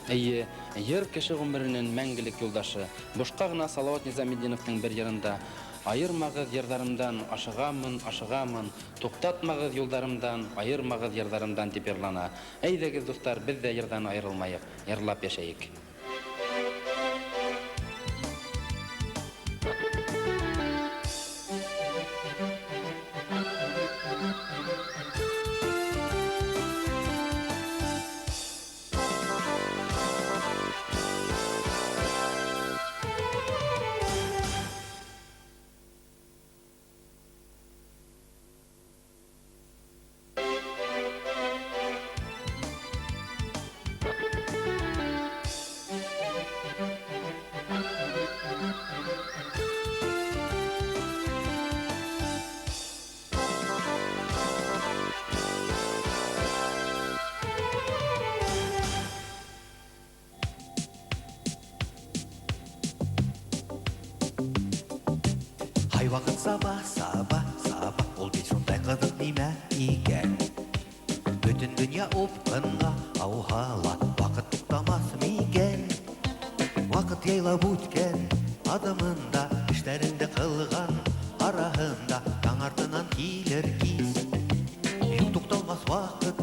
Эйе, йыр кеше ғүмеренең мәңгелек юлдашы. Бушҡа ғына Салауат Низаметдиновтың бер йырында: "Айырмағыҙ йырҙарымдан, ашығамын, ашығамын, туҡтатмағыҙ юлдарымдан, айырмағыҙ йырҙарымдан" тип йырлана. Әйҙәгеҙ, дуҫтар, беҙ ҙә йырҙан айырылмайыҡ, йырлап йәшәйек. Һайваҡыт саба, саба, саба, ул бит шундай ҡыҙыҡ нимә икән. Бөтөн донъя упҡынға ауһа ла, ваҡыт туҡтамаҫ микән? Ваҡыт яйлап үткән аҙымында, эштәреңде ҡылған араһында, таң артынан килер кис. Юҡ, туҡталмаҫ ваҡыт,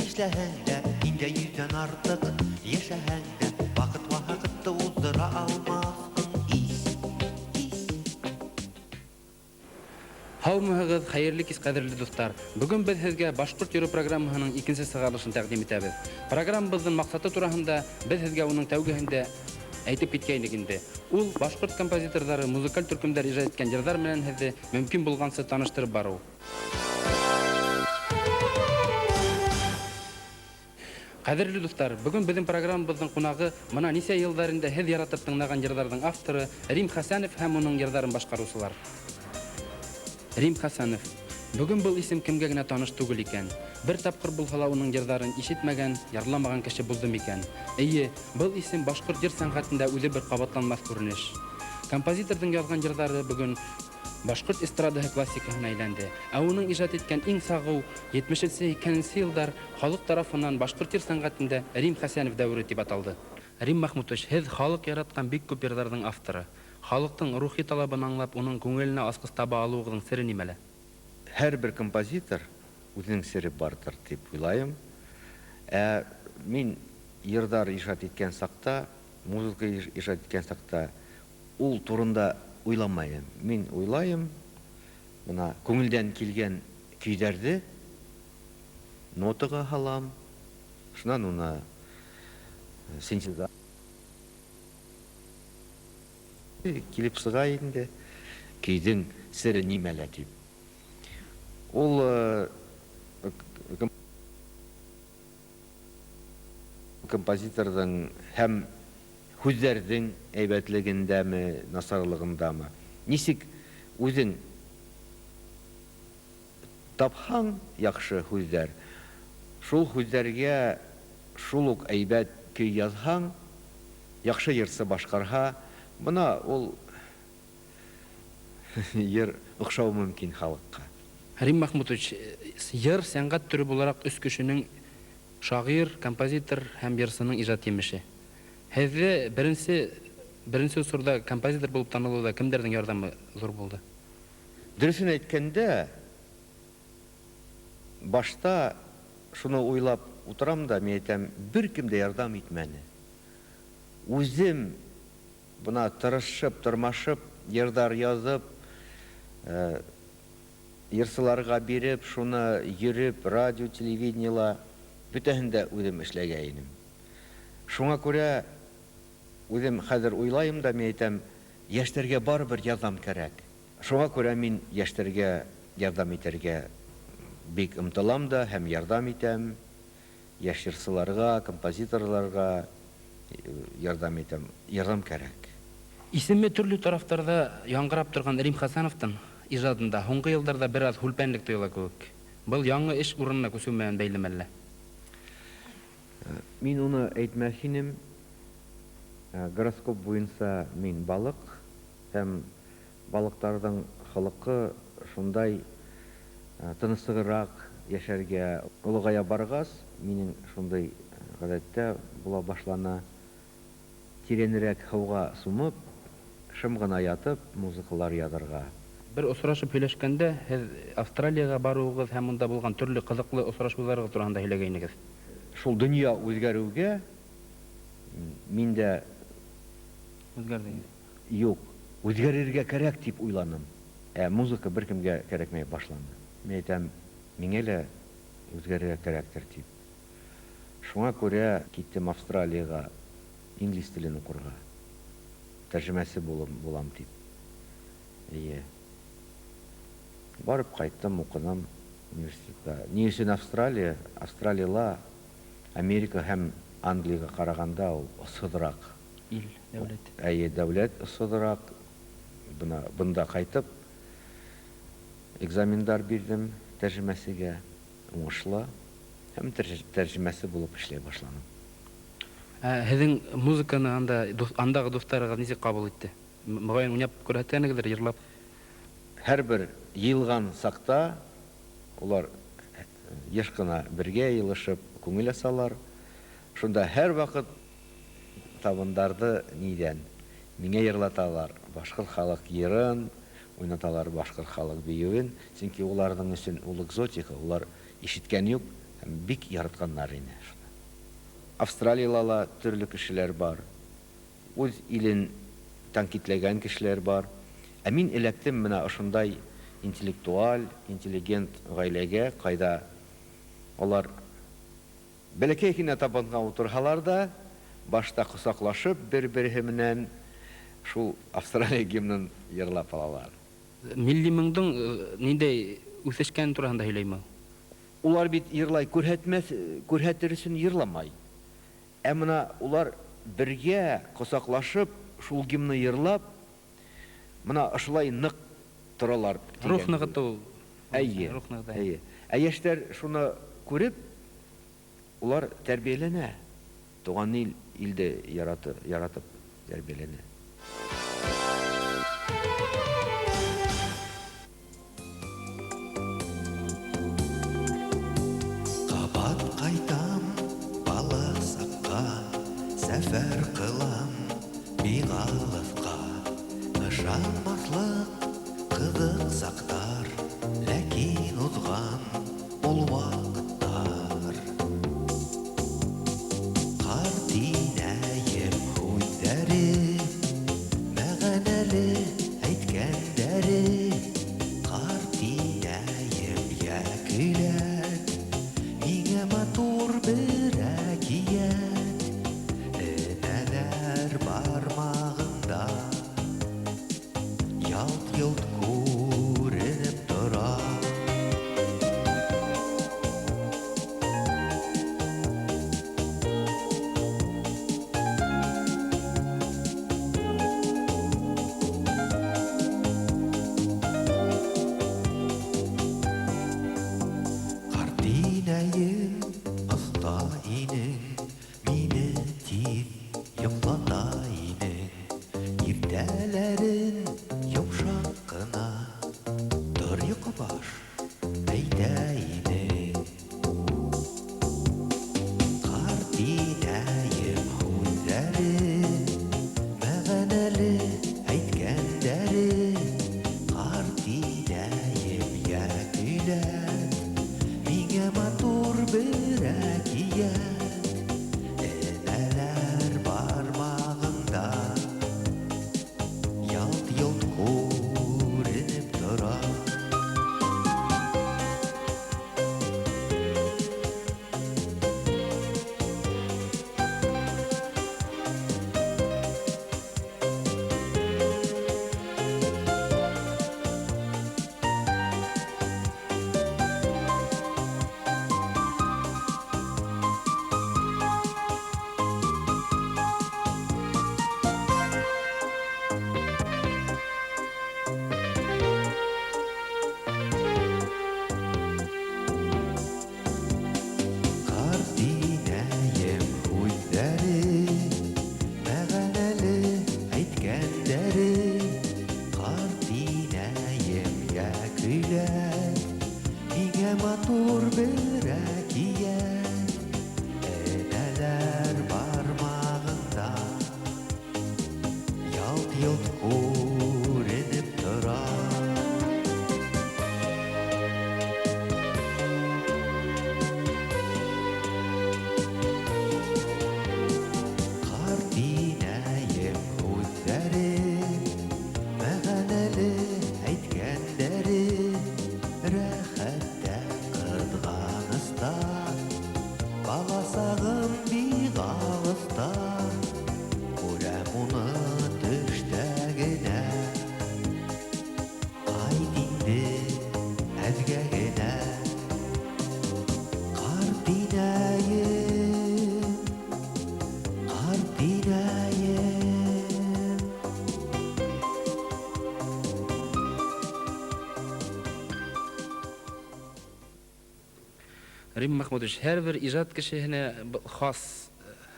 нишләһәң дә, ниндәй йөҙҙән артыҡ йәшәһәң дә, ваҡыт ваҡытты уҙҙыра алмаҫһың һис, һис. Һаумыһығыҙ, хәйерле кис, ҡәҙерле дуҫтар. Бөгөн беҙ һеҙгә Башҡорт йыры программаһының икенсе сығарылышын тәҡдим итәбеҙ. Программабыҙҙың маҡсаты тураһында беҙ һеҙгә уның тәүгеһендә әйтеп киткәйнек инде. Ул башҡорт композиторҙары, музыкаль төркөмдәр ижад иткән йырҙар менән һеҙҙе мөмкин булғансы таныштырып барыу. Ҡәҙерле дуҫтар, бөгөн беҙҙең программабыҙҙың ҡунағы мына нисә йылдар инде һеҙ яратып тыңлаған йырҙарҙың авторы Рим Хәсәнов һәм уның йырҙарын башҡарыусылар. Рим Хәсәнов. Бөгөн был исем кемгә генә таныш түгел икән? Бер тапҡыр булһа ла уның йырҙарын ишетмәгән, йырламаған кеше булды микән? Эйе, был исем башҡорт йыр сәнғәтендә үҙе бер ҡабатланмаҫ күренеш. Композиторҙың яҙған йырҙары бөгөн башҡорт эстрадаһы классикаһына әйләнде. Ә уның ижад иткән иң сағыу 70-80 йылдар халыҡ тарафынан башҡорт йыр сәнғәтендә Рим Хәсәнов дәүере тип аталды. Рим Махмутович, һеҙ халыҡ яратҡан бик күп йырҙарҙың авторы. Халыҡтың рухи талабын аңлап, уның күңеленә асҡыс таба алыуығыҙҙың сере нимәлә? Һәр бер композитор үҙенең сере бардыр тип уйлайым. Ә мин йырҙар ижад иткән саҡта, музыка ижад иткән саҡта ул турында уйламайым. Мин уйлайым, бына күңелдән килгән көйҙәрҙе нотаға һалам, шунан уны синтеза килеп сыға инде. Көйҙөң сере нимәлә тип. Ул композиторҙың һәм һүҙҙәрҙең әйбәтлегендәме, насарлығындамы? Нисек үҙең тапһаң яҡшы һүҙҙәр, шул һүҙҙәргә шул уҡ әйбәт көй яҙһаң, яҡшы йырсы башҡарһа, бына ул йыр оҡшауы мөмкин халыҡҡа. Рим Махмутович, йыр сәнғәт төрө булараҡ өс кешенең шағир, композитор һәм йырсының ижад емеше. Һеҙҙе беренсе осорҙа композитор булып танылыуҙа кемдәрҙең ярҙамы ҙур булды? Дөрөҫөн әйткәндә, башта шуны уйлап утырам да, мин әйтәм, бер кем дә ярҙам итмәне. Үҙем бына тырышып, тырмашып, йырҙар яҙып, йырсыларға биреп, шуны йөрөп, радио, телевидениела бөтәһен дә үҙем эшләгәйнем. Шуңа күрә үҙем хәҙер уйлайым да, мин әйтәм, йәштәргә барыбер ярҙам кәрәк. Шуңа күрә мин йәштәргә ярҙам итергә бик ынтылам да һәм ярҙам итәм. Йәш йырсыларға, композиторларға ярҙам итәм. Ярҙам кәрәк. Исеме төрлө тарафтарҙа яңғырап торған Рим Хәсәновтың ижадында һуңғы йылдарҙа бер аҙ һүлпәнлек тойола кеүек. Был яңы эш урынына күсеү менән бәйлеме әллә? Мин уны әйтмәҫ инем. Гороскоп буйынса мин балыҡ, һәм балыҡтарҙың холоҡо шундай, тыныслығыраҡ йәшәргә олоғая барғас, минең шундай ғәҙәттә була башланы. Тирәнерәк һыуға сумып, шым ғына ятып, музыкалар яҙырға. Бер осрашып һөйләшкәндә һеҙ Австралияға барыуығыҙ һәм унда булған төрлө ҡыҙыҡлы осрашыуҙарығыҙ тураһында һөйләгәйнегеҙ. Шул донъя үҙгәреүгә мин дә үҙгәрҙегеҙ. Юҡ, үҙгәрергә кәрәк тип уйланым. Ә музыка бер кемгә кәрәкмәй башланы. Мин әйтәм, миңә лә үҙгәрергә кәрәктер тип. Шуңа күрә киттем Австралияға инглиз телен уҡырға. Тәржемәсе булам тип. Эйе. Барып ҡайттым, уҡыным университетта. Ни өсөн Австралия? Австралияла Америка һәм Англияға ҡарағанда ул осһоҙораҡ. Ил, дәүләт. Эйе, дәүләт осһоҙораҡ. Бына бында ҡайтып экзамендар бирҙем тәржемәсегә, уңышлы һәм тәржемәсе булып эшләй башланым. Ә һеҙҙең музыканы андағы дуҫтарығыҙ нисек ҡабул итте? Моғайын уйнап күрһәткәнегеҙҙер, йырлап. Һәр бер йыйылған саҡта улар йыш ҡына бергә йыйылышып күңел асалар. Шунда һәр ваҡыт табындарҙы ниҙән миңә йырлаталар башҡорт халыҡ йырын, уйнаталар башҡорт халыҡ бейеүен, сөнки уларҙың өсөн ул экзотика, улар ишеткән юҡ һәм бик яратҡаннар ине шуны. Австралияла ла төрлө кешеләр бар, үҙ илен тәнҡитләгән кешеләр бар. Ә мин эләктем бына ошондай интеллектуаль, интеллигент ғаиләгә, ҡайҙа улар бәләкәй генә табынға ултырһалар ҙа, башта ҡосаҡлашып бер-береһе менән шул Австралия гимнын йырлап алалар. Милли моңдоң ниндәй үҫешкән тураһында һөйләйме? Улар бит йырлай, күрһәтер өсөн йырламай. Ә бына улар бергә ҡосаҡлашып шул гимнны йырлап, бына ошолай ныҡ торалар тигән. Рух нығытыу. Эйе, Рух нығытыу. эйе. Ә йәштәр шуны күреп, улар тәрбиәләнә. Туған илде яратып тәрбиәләнә. Ҡабат ҡайтам бала саҡҡа, сәфәр ҡылам биғалыҫҡа. Ышанмаҫлыҡ ҡыҙыҡ саҡтар, ләкин уҙған ул ваҡыттар. Ҡартинәйем һүҙҙәре, мәғәнәле әйткәндәре. Ҡартинәйем йә көйләт, миңә матур бер әкиәт. Энәләр бармағында ялт-йолт күренеп тора. Ҡартинәйем оҫта инең, мине тиҙ йоҡлата инең. Иртәләрен йомшаҡ ҡына тор йоҡобаш әйтә инең. Ҡартинәйем һүҙҙәре, мәғәнәле әйткәндәре. Ҡартинәйем йә көйләт, миңә матур бер әкиәт. Энәләр бармағында ялт-йолт күренеп тора. Ҡартинәйем һүҙҙәре, мәғәнәле әйткәндәре. Ҡартинәйем йә көйләт, миңә матур бер әкиәт. Энәләр Рим Махмудович, һәр бер ижад кешеһенә хас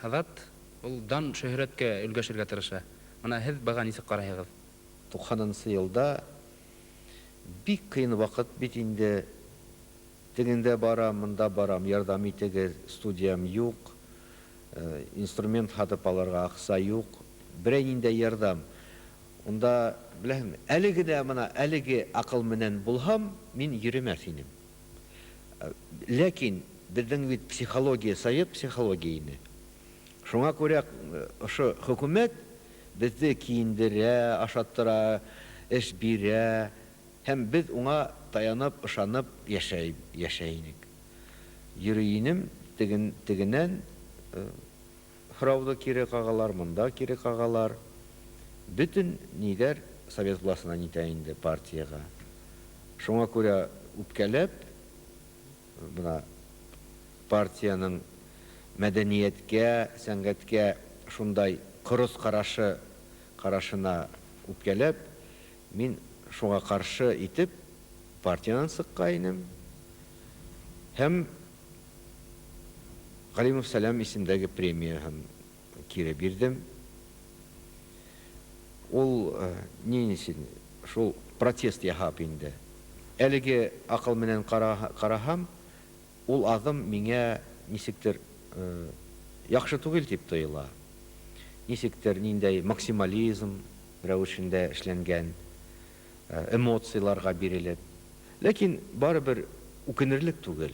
зат, ул дан шөһрәткә өлгәшергә тырыша. Мына һеҙ быға нисек ҡарайһығыҙ? 90-нчы елда бик ҡыйын ваҡыт бит инде. Тегендә барам, монда барам, ярҙам итегеҙ, студиям юҡ, инструмент һатып алырға аҡса юҡ, берәй ниндәй ярҙам. Унда, беләһеңме, әле генә мына әлеге аҡыл менән булһам, мин йөрөмәҫ инем. Ләкин беҙҙең бит психология, совет психология ине. Шуңа күрә ошо хөкүмәт беҙҙе кейендерә, ашаттыра, эш бирә, һәм беҙ уңа таянып, ышанып йәшәй инек. Йөрөй инем, тегенән һорауҙы кире ҡағалар, мында кире ҡағалар. Бөтөн ниҙәр совет власына нитә инде партияға. Шуңа күрә үпкәләп, бына партияның мәдәниәткә, сәнғәткә шундай ҡырыс ҡарашына үпкәләп, мин шуңа ҡаршы итеп партиянан сыҡҡайным. Һәм Ғалимов Сәләм исемдәге премияһын кире бирҙем. Ул ни өсөн? Шул протест яһап инде. Әлеге аҡыл менән ҡараһам, ул аҙым миңә нисектер яҡшы түгел тип тойола. Нисектер ниндәй максимализм рәүешендә эшләнгән, эмоцияларға бирелеп. Ләкин барыбер үкенерлек түгел.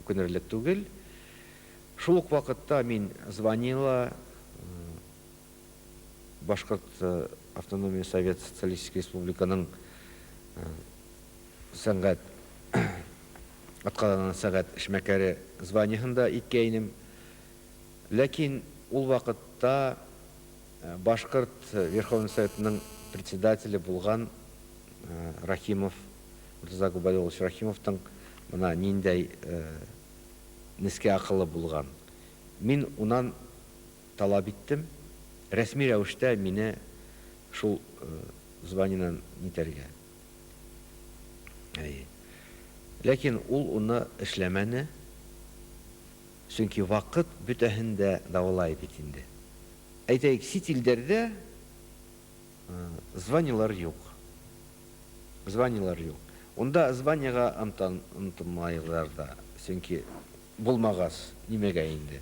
Үкенерлек түгел. Шул уҡ ваҡытта мин звонила Башҡорт Автономия Совет Социалистик Республиканың сәнғәт атҡаҙанған сәнғәт эшмәкәре званиеһын да иткәйнем. Ләкин ул ваҡытта Башҡорт Верховный Советының председателе булған Рахимов, Муртаза Губайдуллович Рахимовтың мына ниндәй нескә аҡылы булған. Мин унан талап иттем, рәсми рәүештә мине шул званиенан нитәргә. Әйе. Ләкин ул уны эшләмәне, сөнки ваҡыт бөтәһен дә дауалай бит инде. Әйтәйек, сит илдәрҙә званиелар юҡ. Званиелар юҡ. Унда званиеға ынтылмайҙар ҙа, сөнки булмағас нимәгә инде.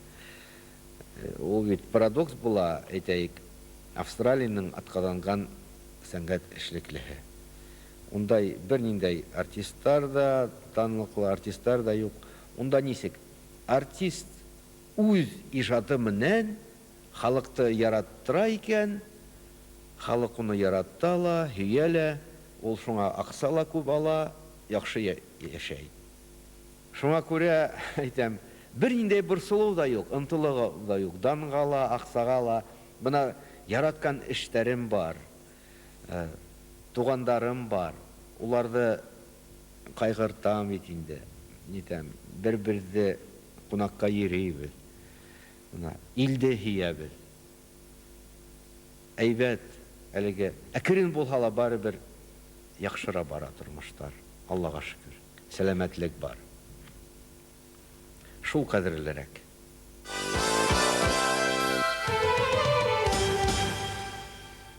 Ул бит парадокс була, әйтәйек, Австралияның атҡаҙанған сәнғәт эшлеклеһе. Ундай бер ниндәй артисттар да, танылыҡлы артисттар да юҡ. Унда нисек? Артист үҙ ижады менән халыҡты яраттыра икән, халыҡ уны ярата ла, һөйә лә, ул шуңа аҡса ла күп ала, яҡшы йәшәй. Шуңа күрә, әйтәм, бер ниндәй борсолоу ҙа юҡ, ынтылыу ҙа юҡ, данға ла, аҡсаға ла. Бына яратҡан эштәрем бар, туғандарым бар, уларҙы ҡайғыртам бит инде. Нитәм, бер-берҙе ҡунаҡҡа йөрөйбөҙ. Бына илде һөйәбеҙ. Әйбәт, әлеге әкрен булһа ла барыбер яҡшыра бара тормоштар. Аллаға шөкөр. Сәләмәтлек бар. Шул ҡәҙерлерәк.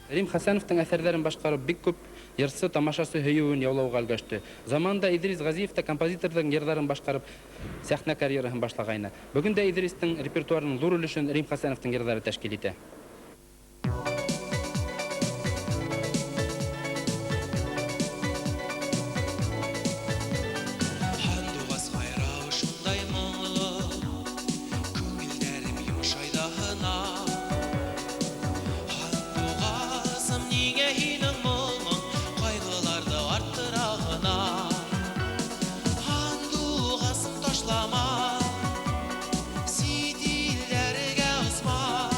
Рим Хәсәновтың әҫәрҙәрен башҡарып бик күп йырсы тамашасы һөйөүен яулауға өлгәште. Заманында Иҙрис Ғәзиев та композиторҙың йырҙарын башҡарып сәхнә карьераһын башлағайны. Бөгөн дә Иҙристең репертуарының ҙур өлөшөн Рим Хәсәновтың йырҙары тәшкил итә. Ташлама, сит илләргә осма.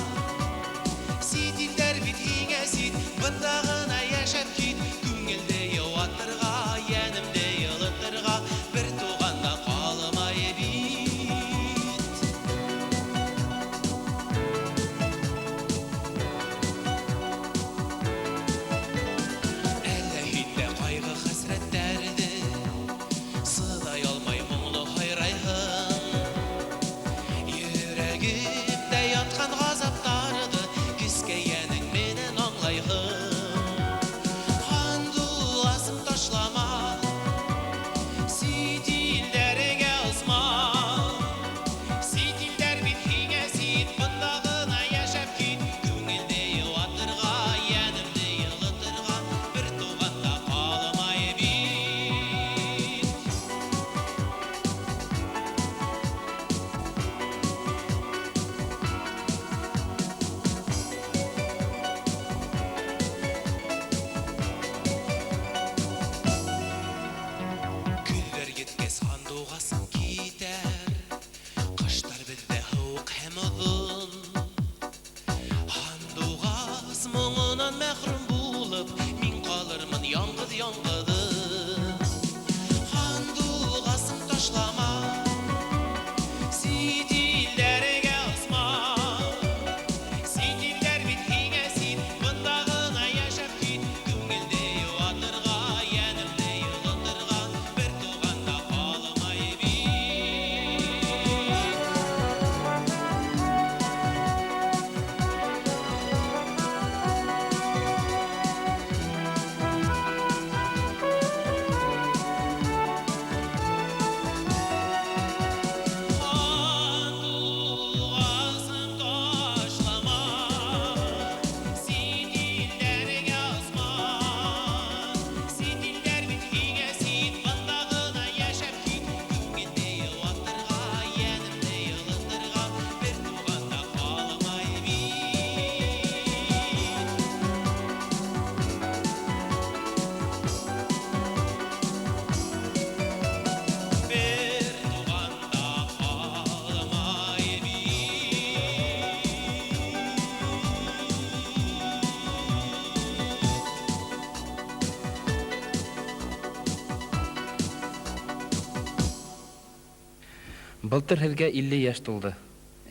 Былтыр һеҙгә 50 йәш тулды.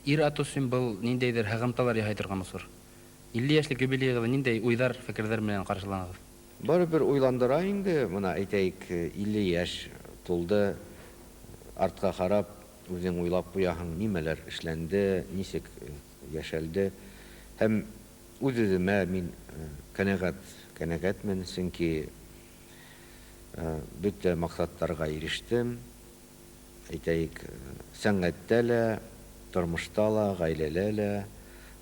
Ир-ат өсөн был ниндәйҙер һығымталар яһай торған осор. 50 йәшлек юбилейығыҙҙы ниндәй уйҙар, фекерҙәр менән ҡаршыланығыҙ? Барыбер уйландыра инде, мына әйтәйек, 50 йәш тулды, артҡа ҡарап, үҙең уйлап ҡуяһың, нимәләр эшләнде, нисек йәшәлде. Һәм үҙ-үҙемә мин ҡәнәғәтмен, сөнки бөтә маҡсаттарға ирештем. Әйтәйек, сәнғәттә лә, тормошта ла, ғаиләлә лә,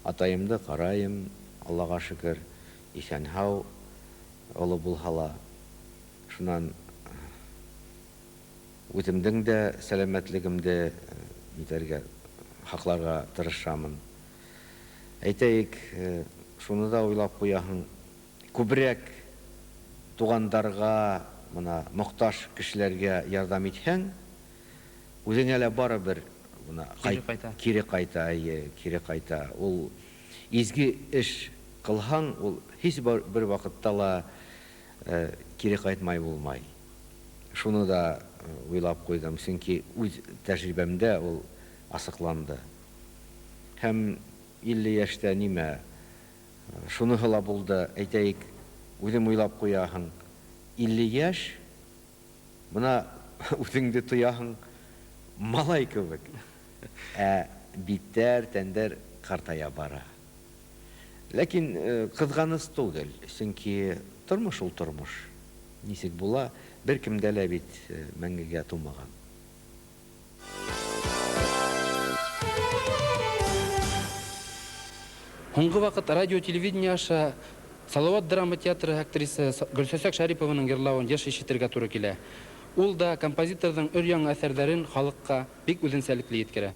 атайымды ҡарайым, Аллаға шөкөр, иҫән-һау, оло булһа ла. Шунан үҙемдең дә сәләмәтлегемде нитәргә, һаҡларға тырышамын. Әйтәйек, шуны да уйлап ҡуяһың, күберәк туғандарға, мына мохтаж кешеләргә ярҙам итһәң, үҙеңә лә барыбер мына Кире ҡайта. Кире ҡайта, эйе, кире ҡайта. Ул изге эш ҡылһаң, ул һис бер ваҡытта ла кире ҡайтмай булмай. Шуны да уйлап ҡуйҙым, сөнки үҙ тәжрибәмдә ул асыҡланды. Һәм 50 йәштә нимә, шуныһы ла булды, әйтәйек, үҙең уйлап ҡуяһың, 50 йәш, бына үҙеңде тояһың малай кеүек. Ә биттәр, тәндәр ҡартая бара. Ләкин ҡыҙғаныс түгел, сөнки тормош ул тормош. Нисек була, бер кемдә лә бит мәңгегә тумаған. Һуңғы ваҡыт радио телевидение аша Салават драма театры актриса Гөлсәсәк Шәрипованың йырлауын йыш ишетергә тура килә. Ул да композиторҙың өр-яңы әҫәрҙәрен халыҡҡа бик үҙенсәлекле еткерә.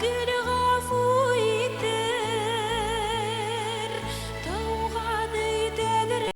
Good.